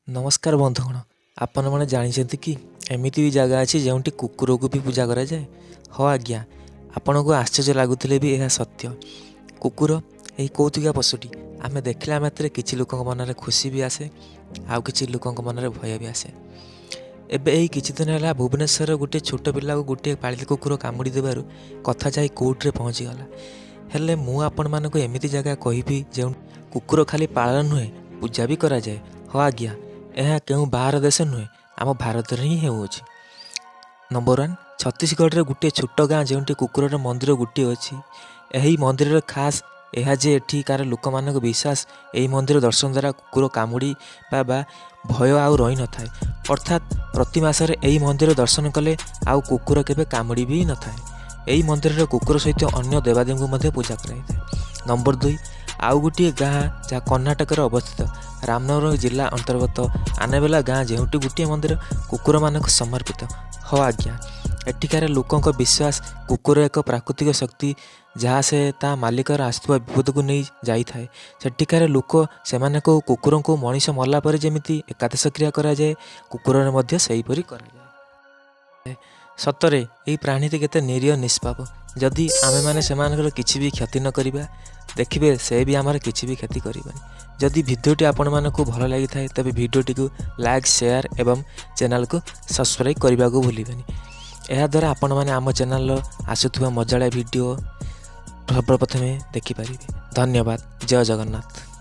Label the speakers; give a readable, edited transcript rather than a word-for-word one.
Speaker 1: ନମସ୍କାର ବନ୍ଧୁଗଣ, ଆପଣମାନେ ଜାଣିଛନ୍ତି କି ଏମିତି ବି ଜାଗା ଅଛି ଯେଉଁଠି କୁକୁରକୁ ବି ପୂଜା କରାଯାଏ? ହଁ ଆଜ୍ଞା, ଆପଣଙ୍କୁ ଆଶ୍ଚର୍ଯ୍ୟ ଲାଗୁଥିଲେ ବି ଏହା ସତ୍ୟ। କୁକୁର ଏହି କୌତୁକିଆ ପଶୁଟି ଆମେ ଦେଖିଲା ମାତ୍ରେ କିଛି ଲୋକଙ୍କ ମନରେ ଖୁସି ବି ଆସେ, ଆଉ କିଛି ଲୋକଙ୍କ ମନରେ ଭୟ ବି ଆସେ। ଏବେ ଏହି କିଛି ଦିନ ହେଲା ଭୁବନେଶ୍ୱରର ଗୋଟିଏ ଛୋଟ ପିଲାକୁ ଗୋଟିଏ ପାଳିତ କୁକୁର କାମୁଡ଼ି ଦେବାରୁ କଥା ଯାଇ କୋର୍ଟରେ ପହଞ୍ଚିଗଲା। ହେଲେ ମୁଁ ଆପଣମାନଙ୍କୁ ଏମିତି ଜାଗା କହିବି ଯେଉଁ କୁକୁର ଖାଲି ପାଳନ ନୁହେଁ, ପୂଜା ବି କରାଯାଏ। ହଁ ଆଜ୍ଞା, ଏହା କେଉଁ ବାହାର ଦେଶ ନୁହେଁ, ଆମ ଭାରତରେ ହିଁ ହେଉଅଛି। ନମ୍ବର 1, ଛତିଶଗଡ଼ରେ ଗୋଟିଏ ଛୋଟ ଗାଁ ଯେଉଁଠି କୁକୁରର ମନ୍ଦିର ଗୋଟିଏ ଅଛି। ଏହି ମନ୍ଦିରର ଖାସ୍ ଏହା ଯେ ଏଠିକାର ଲୋକମାନଙ୍କ ବିଶ୍ୱାସ, ଏହି ମନ୍ଦିର ଦର୍ଶନ ଦ୍ୱାରା କୁକୁର କାମୁଡ଼ି ବା ଭୟ ଆଉ ରହିନଥାଏ। ଅର୍ଥାତ୍ ପ୍ରତି ମାସରେ ଏହି ମନ୍ଦିର ଦର୍ଶନ କଲେ ଆଉ କୁକୁର କେବେ କାମୁଡ଼ି ବି ନଥାଏ। ଏହି ମନ୍ଦିରରେ କୁକୁର ସହିତ ଅନ୍ୟ ଦେବାଦେବୀଙ୍କୁ ମଧ୍ୟ ପୂଜା କରାଯାଇଥାଏ। ନମ୍ବର 2, ଆଉ ଗୋଟିଏ ଗାଁ ଯାହା କର୍ଣ୍ଣାଟକରେ ଅବସ୍ଥିତ, ରାମନଗର ଜିଲ୍ଲା ଅନ୍ତର୍ଗତ ଆନେବେଲା ଗାଁ, ଯେଉଁଠି ଗୋଟିଏ ମନ୍ଦିର କୁକୁରମାନଙ୍କୁ ସମର୍ପିତ। ହଁ ଆଜ୍ଞା, ଏଠିକାର ଲୋକଙ୍କ ବିଶ୍ୱାସ କୁକୁର ଏକ ପ୍ରାକୃତିକ ଶକ୍ତି, ଯାହା ସେ ତା ମାଲିକର ଆସୁଥିବା ବିପଦକୁ ନେଇ ଯାଇଥାଏ। ସେଠିକାର ଲୋକ ସେମାନଙ୍କୁ କୁକୁରଙ୍କୁ ମଣିଷ ମଲା ପରେ ଯେମିତି ଏକାଦଶ କ୍ରିୟା କରାଯାଏ, କୁକୁରର ମଧ୍ୟ ସେହିପରି କରାଯାଏ। ସତରେ ଏହି ପ୍ରାଣୀଟି କେତେ ନିରୀହ, ନିଷ୍ପାପ। ଯଦି ଆମେମାନେ ସେମାନଙ୍କର କିଛି ବି କ୍ଷତି ନ କରିବା, ଦେଖିବେ ସେ ବି ଆମର କିଛି ବି କ୍ଷତି କରିବନି। ଯଦି ଭିଡ଼ିଓଟି ଆପଣମାନଙ୍କୁ ଭଲ ଲାଗିଥାଏ, ତେବେ ଭିଡ଼ିଓଟିକୁ ଲାଇକ୍, ସେୟାର ଏବଂ ଚ୍ୟାନେଲକୁ ସବସ୍କ୍ରାଇବ୍ କରିବାକୁ ଭୁଲିବେନି। ଏହାଦ୍ୱାରା ଆପଣମାନେ ଆମ ଚ୍ୟାନେଲର ଆସୁଥିବା ମଜାଳିଆ ଭିଡ଼ିଓ ସର୍ବପ୍ରଥମେ ଦେଖିପାରିବେ। ଧନ୍ୟବାଦ। ଜୟ ଜଗନ୍ନାଥ।